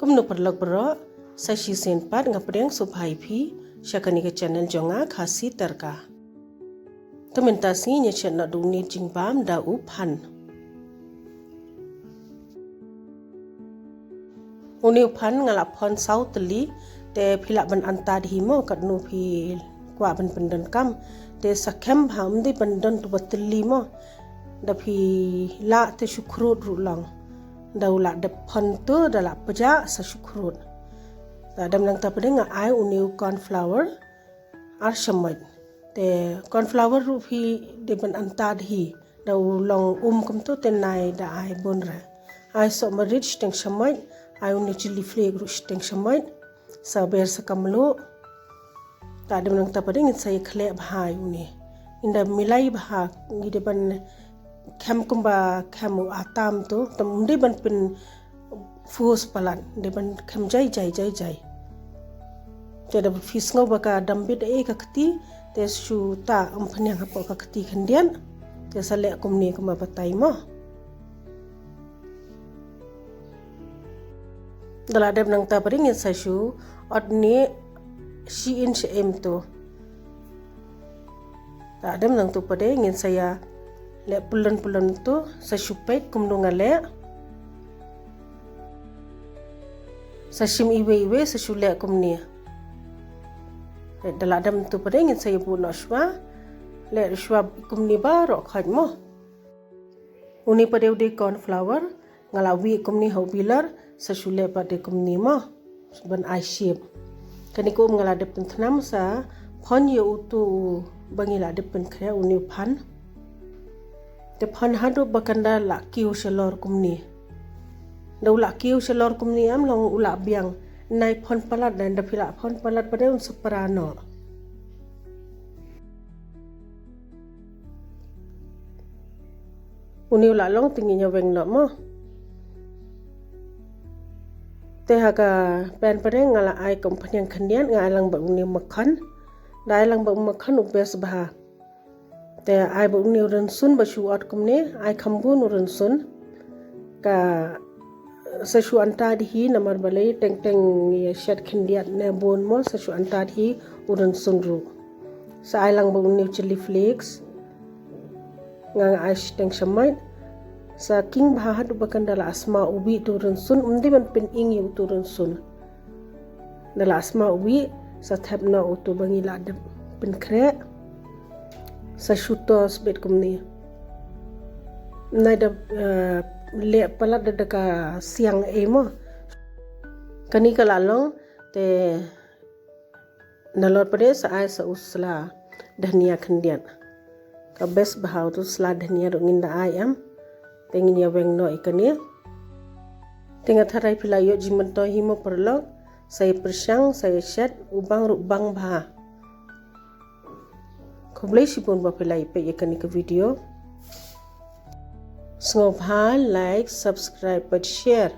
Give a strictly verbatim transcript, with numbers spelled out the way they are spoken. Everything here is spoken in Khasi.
Kumno paralok baroh, sa shisien pat nga pdiang sngewbha ïa phi sha kane ka channel jong nga, Khasi Tadka. Te mynta sngi ngin ïa shet noh da une u jingbam da u phan. Une u phan nga la phon saw tylli, te phi lah ban antad hi mo katno phi kwah ban pyndonkam. Te sa khem bha, ym dei ban don tang ba tylli mo. Da phi lah te shu khrud ruh long. Da u lah dep phon to, da lah pjah sa shu khrud. Te hadien nangta pat de nga ai une u corn flour ar shamoit. Te corn flour ruh phi dei ban antad hi. Da u long um kumto te nai da ai bun re. Ai soh marit shiteng shamoit, ai une u chilli flake ruh shiteng shamoit. Sa ber sa ka mluh. Te hadien nangta pat de ngin sa ïa khleh bha ïa une. Ynda milai bha, ngi dei ban khem kumba khem u atam to, te ym dei ban pyn force palat, dei ban khem jai jai jai jai. Te da phi sngew ba ka dam bit ei ka kti, te shu tah umphniang hapoh ka kti khyndiat, te sa leh kumne kumba batai mo. Da la dep nangta pat de ngin sa shu ot ne shi inch em to. Te hadien nangta pat de ngin sa ïa leh pylon pylon to, sa shu peit kumno nga leh. Sa shim iwei iwei sa shu leh kumne. Te da la dep to pat de ngin sa ïa buh noh shuwa. Leh shuwa kumne baroh khoit mo. Une pat de u dei corn flour, nga la wieh kumne ha u bilar, sa shu leh pat de kumne mo. Ban ai shape. Kane ka um nga la dep pynthnam sa phon ïa uto uba ngi la dep pynkhreh, une u phan. Te phon haduh ba kan da la kiew shalor kumne. Da u la kiew shalor kumne em long u la biang. Nai phon palat, da phi la phon palat pat de un sa pra noh. Une u la long te ngin ïa weng noh mo. Te ha ka pan pat de nga la ai ka umphniang khyndiat, nga ai lang bad une u makkhan. Da ai lang bad u makkhan u best bha. Te ai bad une u rynsun ba shu ot kumne, ai kham bun u rynsun. Ka sa shu antad hi namar balei teng teng ïa shet khyndiat ne bun mo, sa shu antad hi u rynsun ruh. Sa ai lang bad une u chilli flakes. Nga nga ai shiteng shamoit. Sa king bha haduh ba kan da la sma u bih uto u rynsun, ym dei ban pyning ïa uto u rynsun. Da la sma u bih, sa thep noh uto ba ngi la dep pynkhreh. Sa shu toss beit kumne. Nai da, eh, leh palat da, da ka siang ei mo. Kane ka la long, te nalor pat de sa ai sa u sla dhania khyndiat. Ka best bha uto u sla dhania ruh ngin da ai em. Te ngin ïa weng noh ïa kane. Te nga tharai phi la ïoh jingmyntoi hi mo paralok. Sa ïa pyrshang, sa ïa shet, u bang ruh bang bha. Khublei shibun ba phi la ïa peit ïa kane ka video. Sngewbha like, subscribe bad share.